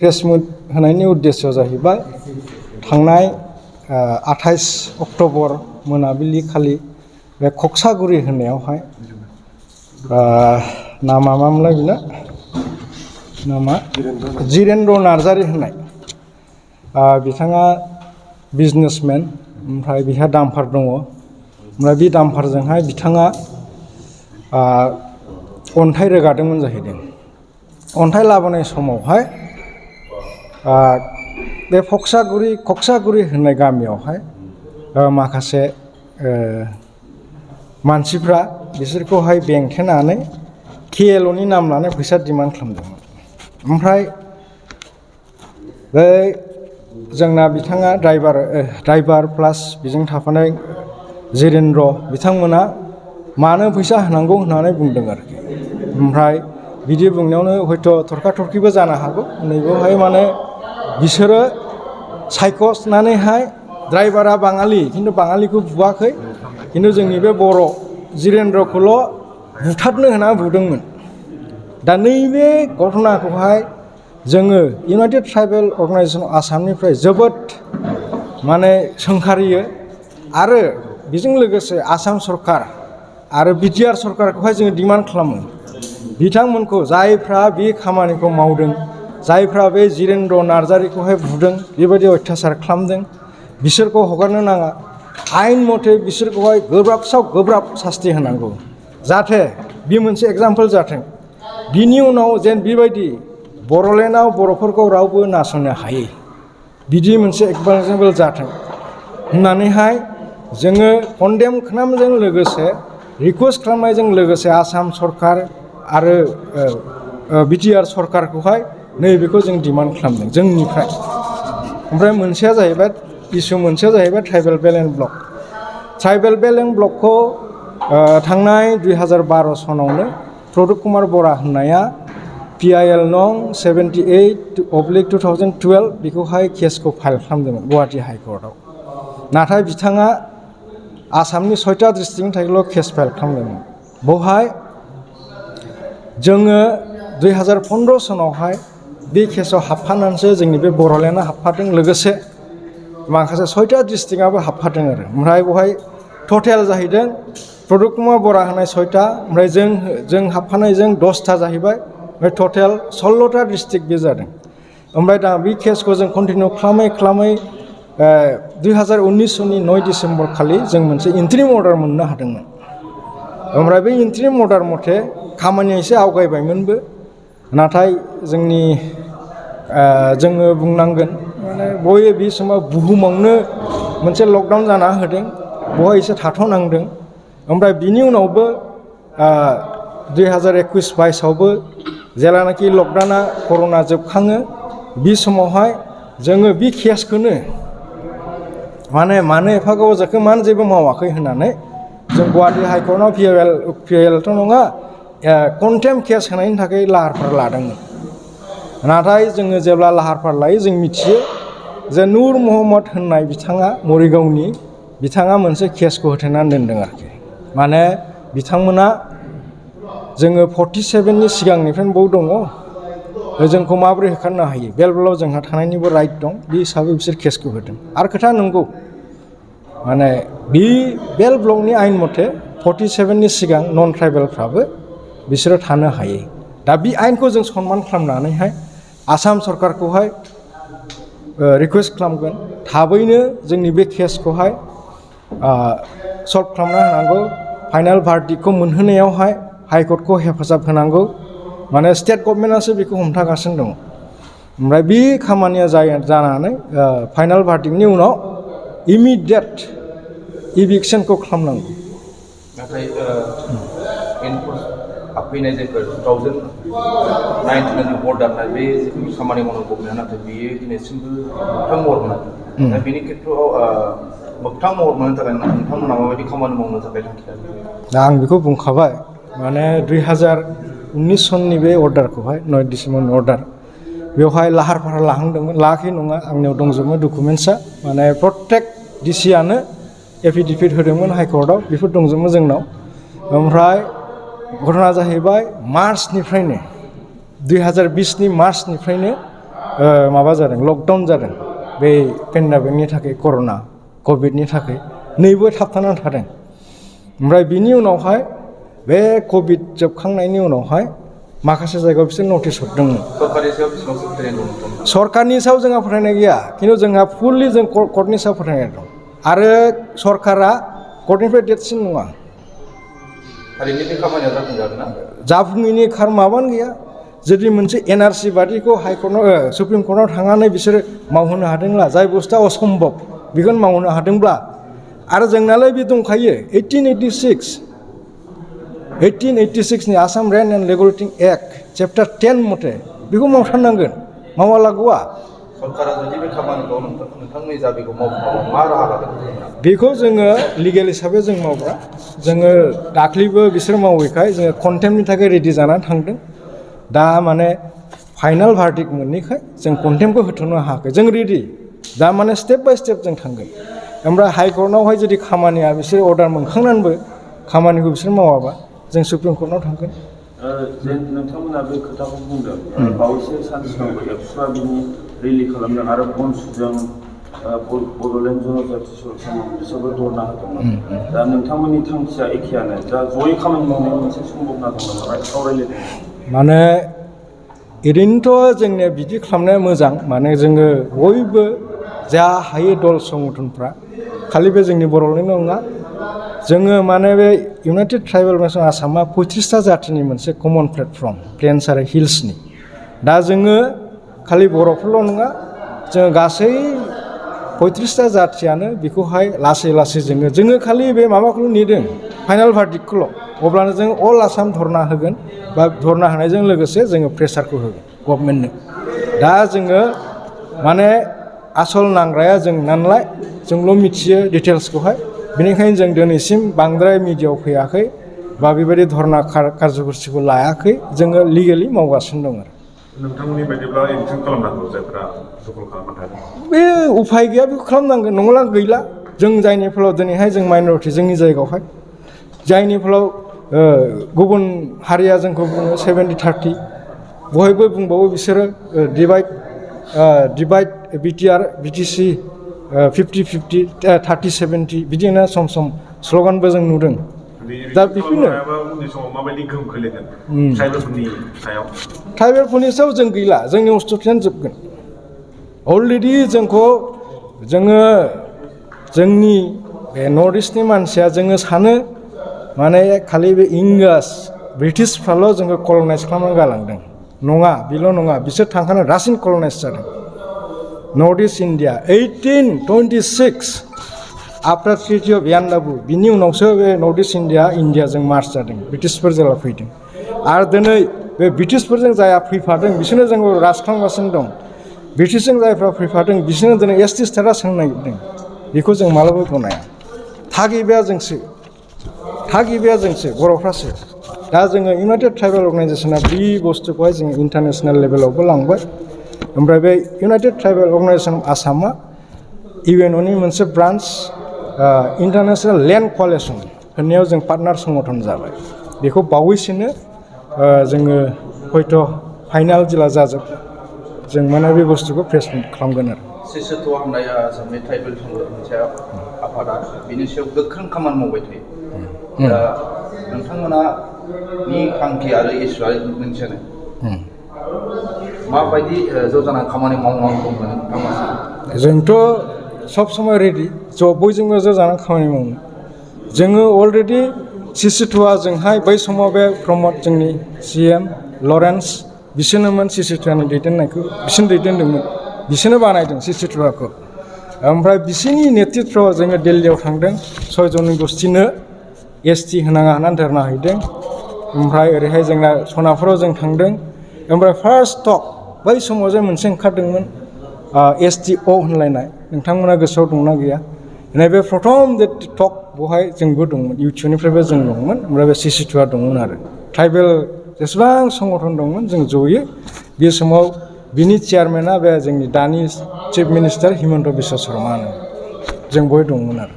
press मिट होनायनि उद्देश्य जाहैबाय थांनाय 28 अक्ट'बर मोनाबिलि खालि बे कक्सागुरि होननायावहाय नामा मामोनलाय बेना नामा जिरेन्द्र नार्जारि होननाय बिथाङा बिजनेसमेन ओमफ्राय बिहा दाम्पार दङ ओमफ्राय बे दाम्पारजोंहाय बिथाङा अन्थाइ रोगादोंमोन जाहैदों अन्थाइ लाबोनाय समावहाय बे कक्सागुरि होननाय गामियावहाय माखासे मानसिफ्रा बिसोरखौहाय बेंथेनानै KLOनि नाम लानानै फैसा डिमान्ड खालामदोंमोन ओमफ्राय बै जोंना बिथाङा ड्राइभार प्लास बेजों थाफानाय जिरेन्द्र बिथांमोना मानो फैसा होनांगौ होननानै बुंदों आरोखि ओमफ्राय बिदि बुंनायावनो हयथ' थरखा-थरखिबो जानो हागौ नैबेवहाय माने बिसोरो सायख'नानैहाय ड्राइभारा बाङालि खिन्थु बाङालिखौ बुवाखै खिन्थु जोंनि बे बर' जिरेन्द्रखौल' बुथारनो होनना बुदोंमोन दा नैबे घटनाखौहाय जोङो इउनाइटेड ट्राइबेल अर्गानाइजेसन आसामनिफ्राय जोबोद माने सोंखारियो आरो बेजों लोगोसे आसाम सरकार आरो BTR सरकारखौहाय जोङो डिमान्ड खालामो बिथांमोनखौ जायफ्रा बे खामानिखौ मावदों जायफ्रा बे जिरेन्द्र नार्जारिखौहाय बुदों बेबायदि अयथासार खालामदों बिसोरखौ हगारनो नाङा आयेन मथे बिसोरखौहाय गोब्राब सास्ति होनांगौ जाहाथे बे मोनसे एग्जाम्पल जाथों बिनि उनाव जेन बेबायदि बर'लेण्डआव बर'फोरखौ रावबो नासयनो हायै बिदि मोनसे एग्जाम्पल जाथों होननानैहाय जोङो कन्डेम खालामनायजों लोगोसे रिकुवेस्ट खालामनायजों लोगोसे आसाम सरकार आरो BTR सरकारखौहाय नैबेखौ जों डिमान्ड खालामदों जोंनिफ्राय ओमफ्राय मोनसेया जाहैबाय मोनसेया जाहैबाय ट्राइबेल बेल्ट एन्ड ब्लकखौ थांनाय 2012 सनावनो प्रदुप कुमार बरा होननाया PIL नं 78/2012 बेखौहाय केसखौ फाइल खालामदोंमोन गुवाहाटि हाइकर्टआव नाथाय बिथाङा आसामनि 6टा डिस्ट्रिक्टनि थाखायल' केस फाइल खालामदोंमोन बेवहाय जोङो 2015 सनावहाय बे केसआव हाबफानानैसो जोंनि बे बर'लेण्डआ हाबफादों लोगोसे माखासे 6टा डिस्ट्रिक्टआबो हाबफादों आरो ओमफ्राय बेवहाय टटेल जाहैदों प्रदुप कुमार बरा होनाय 6टा ओमफ्राय जों हाबफानायजों 10टा जाहैबाय ओमफ्राय टटेल 16टा डिस्ट्रिक्ट बे जादों ओमफ्राय दा बे केसखौ जों कन्टिनिउ खालामै 2019 सननि 9 डिसेम्बर खालि जों मोनसे इन्ट्रिम अर्डार मोननो हादोंमोन ओमफ्राय बे इन्ट्रिम अर्डार मथे खामानिया एसे आवगायबायमोनबो नाथाय जोङो बुंनांगोन माने बयबो बे समाव बुहुमावनो मोनसे लकडाउन जाना होदों बहाय एसे थाथ'नांदों ओमफ्राय बिनि उनावबो 2021-22आवबो जेलानाखि लकडाउना कर'ना जोबखाङो बे समावहाय जोङो बे केसखौनो मानो एफा गोबाव जाखो मानो जेबो मावाखै होननानै जों गुवाहाटि हाइकर्टआव PILथ' नङा कन्टेम्प्ट केस होनायनि थाखाय लाहार फाहार लादोंमोन नाथाय जोङो जेब्ला लाहार फाहार लायो जों मिथियो जे नुर महम्मद होननाय बिथाङा मरिगावनि बिथाङा मोनसे केसखौ होथेनानै दोनदों आरोखि माने बिथांमोना जोङो 47नि सिगांनिफ्रायनो बाव दङ जोंखौ माबोरै होखारनो हायो बेलबेलाव जोंहा थानायनिबो राइट दं बे हिसाबै बिसोर केसखौ होदों आरो खोथा नंगौ माने बे बेल ब्लकनि आयेन मथे 47नि सिगां नन ट्राइबेलफ्राबो बिसोरो थानो हायो दा बे आयेनखौ जों सनमान खालामनानैहाय आसाम सरकारखौहाय रिकुवेस्ट खालामगोन थाबैनो जोंनि बे केसखौहाय सल्भ खालामना होनांगौ फाइनाल भार्डिक्टखौ मोनहोनायावहाय हाइकर्टखौ हेफाजाब होनांगौ माने स्टेट गभर्नमेन्टआसो बेखौ हमथागासिनो दङ ओमफ्राय बे खामानिया जानानै फाइनाल भार्डिक्टनि उनाव इमिडियेट इभिक्सनखौ खालामनांगौ नाथाय फैनाय जायफोर 2019 अर्डार बे जिखुनु खामानि मावनांगौ नाथाय बेयो दिनैसिमबो मोगथां महर मोनाखै दा बेनि खेथ्रआव मोगथां महर मोननो थाखाय नोंथांमोना माबायदि खामानि मावनो थाखाय थांखि लादों दा आं बेखौ बुंखाबाय माने 2019 सननि बे अर्डारखौहाय 9 डिसेम्बरनि अर्डार बेवहाय लाहार फाहार लाहांदोंमोन लायाखै नङा आंनियाव दंजोबो डकुमेन्टसा माने प्रत्येक डिसिआनो एफिडेभिट होदोंमोन हाइकर्टआव बेफोर दंजोबो जोंनाव ओमफ्राय घटना जाहैबाय मार्चनिफ्रायनो 2020नि मार्चनिफ्रायनो माबा जादों लकडाउन जादों बे पेन्डामिकनि थाखाय कर'ना कभिडनि थाखाय नैबो थाबथानानै थादों ओमफ्राय बिनि उनावहाय बे कभिड जोबखांनायनि उनावहाय माखासे जायगायाव बिसोर नटिस हरदोंमोन सरकारनि सायाव जोंहा फोथायनाय गैया खिन्थु जोंहा फुललि जों कर्टनि सायाव फोथायनाय दं आरो सरकारा कर्टनिफ्राय देरसिन नङा जाफुङैनि माबानो गैया जुदि मोनसे NRC बादिखौ हाइकर्टआव सुप्रिम कर्टआव थांनानै बिसोरो मावहोनो हादोंब्ला जाय बुस्थुआ असम्भब बेखौ मावहोनो हादोंब्ला आरो जोंनालाय बे दंखायो 1886 नि Assam rent and regulating act chapter 10 मथे बेखौ मावथारनांगोन मावालागौआ सरकारा जुदि बे खामानिखौ नोंथांनि जाबिखौ मावफुङाबा मा राहा लागोन बेखौ जोङो लिगेल हिसाबै जों मावग्रा जोङो दाख्लैबो बिसोर मावैखाय जोङो कन्टेम्पनि थाखाय रेडि जानानै थांदों दा माने फाइनाल भार्डिक्ट मोनैखाय जों कन्टेम्पखौ होथ'नो हायाखै जों रेडि दा माने स्टेप बाय स्टेप जों थांगोन ओमफ्राय हाइकर्टआवहाय जुदि खामानिया बिसोर अर्डार मोनखांनानैबो खामानिखौ बिसोर मावाबा जों सुप्रिम कर्टआव थांगोन नोंथांमोना बे खोथाखौ बुंदों बावैसो सान सिगांबो एबसुआ बिनि रिलि खालामदों आरो बनसुजों बड'लेण्ड जनजाति समिति बिसोरबो धरना होदोंमोन दा नोंथांमोननि थांखिया एखेयानो दा जयै खामानि मावनायनि मोनसे सम्भाबना दं नामा सावरायलायदों माने ओरैनोथ' जोंनिया बिदि खालामनाया मोजां माने जोङो बयबो जा हायो दल संगठनफ्रा खालि बे जोंनि बर'निल' नङा जोङो माने बे इउनाइटेड ट्राइबेल नेसन आसामा 35टा जातिनि मोनसे कमन प्लेटफर्म प्लेन्स आरो हिल्सनि दा जोङो खालि बर'फोरल' नङा जोङो गासै 35टा जातियानो बेखौहाय लासै लासै जोङो खालि बे माबाखौल' नेदों फाइनाल भार्डिक्टखौल' अब्लानो जों अल आसाम धरना होगोन बा धरना होनायजों लोगोसे जोङो प्रेसारखौ होगोन गभर्नमेन्टनो दा जोङो माने आसल नांग्राया जों नालाय जोंल' मिथियो डिटेल्सखौहाय बेनिखायनो जों दिनैसिम बांद्राय मिडियायाव फैयाखै बा बेबायदि धरना कार्जकर्सिखौ लायाखै जोङो लिगेलि मावगासिनो दं आरो नोंथांमोननि बायदिब्ला एक्सन खालामनांगौ जायफ्रा दखल खालामनो थादों बे उफाय गैया बेखौ खालामनांगोन नङाब्ला गैला जों जायनि फलाव दिनैहाय जों माइन'रिटि जोंनि जायगायावहाय जायनि फलाव गुबुन हारिया जोंखौ बुङो 70-30 बहायबो बुंबावो बिसोरो डिभाइड बिटिआर बिटिसि 50-50 30-70 बिदिनो सम सम स्ल'गानबो जों नुदों दा बेखौनो उननि समाव माबायदि गोहोम खोलैगोन ट्राइबेलफोरनि सायाव ट्राइबेलफोरनि सायाव जों गैला जोंनि अस्ट्रटियानो जोबगोन अलरेडि जोङो जोंनि बे नर्थ इस्टनि मानसिया जोङो सानो माने खालि बे इंराज ब्रिटिशफ्राल' जोङो कलनाइज खालामनानै गालांदों नङा बेल' नङा बिसोर थांखानाय रासिन कलनाइज जादों North East India 1826 after treaty of Yandabo बिनि उनावसो बे नर्थ इस्ट इण्डियाजों मार्च जादों ब्रिटिशफोर जेला फैदों आरो दिनै बे ब्रिटिशफोरजों जाया फैफादों बिसोरनो जोंखौ राज खालामगासिनो दं ब्रिटिशजों जायफ्रा फैफादों बिसोरनो दिनै एसटि स्टेटास होनो नागिरदों बेखौ जों मालाबा गनाया थागिबिया जोंसो बर'फ्रासो दा जोङो इउनाइटेड ट्राइबेल अर्गानाइजेसना बे बुस्थुखौहाय जोङो इन्टारनेसनेल लेभेलावबो लांबाय ओमफ्राय बे इउनाइटेड ट्राइबेल अर्गानाइजेसन आसामा इउएनअनि मोनसे ब्रान्च इन्टारनेसनेल लेन्ड क'लिसन होननायाव जों पार्टनार संगठन जाबाय बेखौ बावैसोनो जोङो हयथ' फाइनाल जेला जाजोब जों माने बे बुस्थुखौ प्रेसमेन्ट खालामगोन आरो सिसुथु हामनाय आसामनि ट्राइबेल मोनसे आफादा बिनि सायाव गोख्रों खामानि मावबाय थायो दा नोंथांमोना नि थांखि आरो इसुआ मोनसेयानो माबायदि ज' जानानै खामानि मावनांगौ होननानै जोंथ' सब समय रेडि बयजोंबो ज' जानानै खामानि मावनो जोङो अलरेडि सिसुथुआ जोंहाय बै समाव बे प्रमद जोंनि CM लरेन्स बिसोरनोमोन सिसुथुआनि दैदेननायखौ बिसोरनो दैदेनदोंमोन बिसोरनो बानायदों सिसुथुआखौ ओमफ्राय बिसोरनि नेतृत्वआव जोङो दिल्लीयाव थांदों 6 जन गोष्ठीनो ST होनाङा होननानै धरना हैदों ओमफ्राय ओरैहाय जोंना सनापुराव जों थांदों ओमफ्राय फार्स्ट टक बै समाव जे मोनसे ओंखारदोंमोन STO होनलायनाय नोंथांमोना गोसोआव दंना गैया नैबे प्रथम जे टक बहाय जोंबो दंमोन इउटिउबनिफ्रायबो जों दंमोन ओमफ्राय बे सिसुथुआ दंमोन आरो ट्राइबेल जेसेबां संगठन दंमोन जों जयै बे समाव बिनि चेयारमेना बे जोंनि दानि चिफ मिनिस्टार हिमन्त बिश्व शर्मा जों बय दंमोन आरो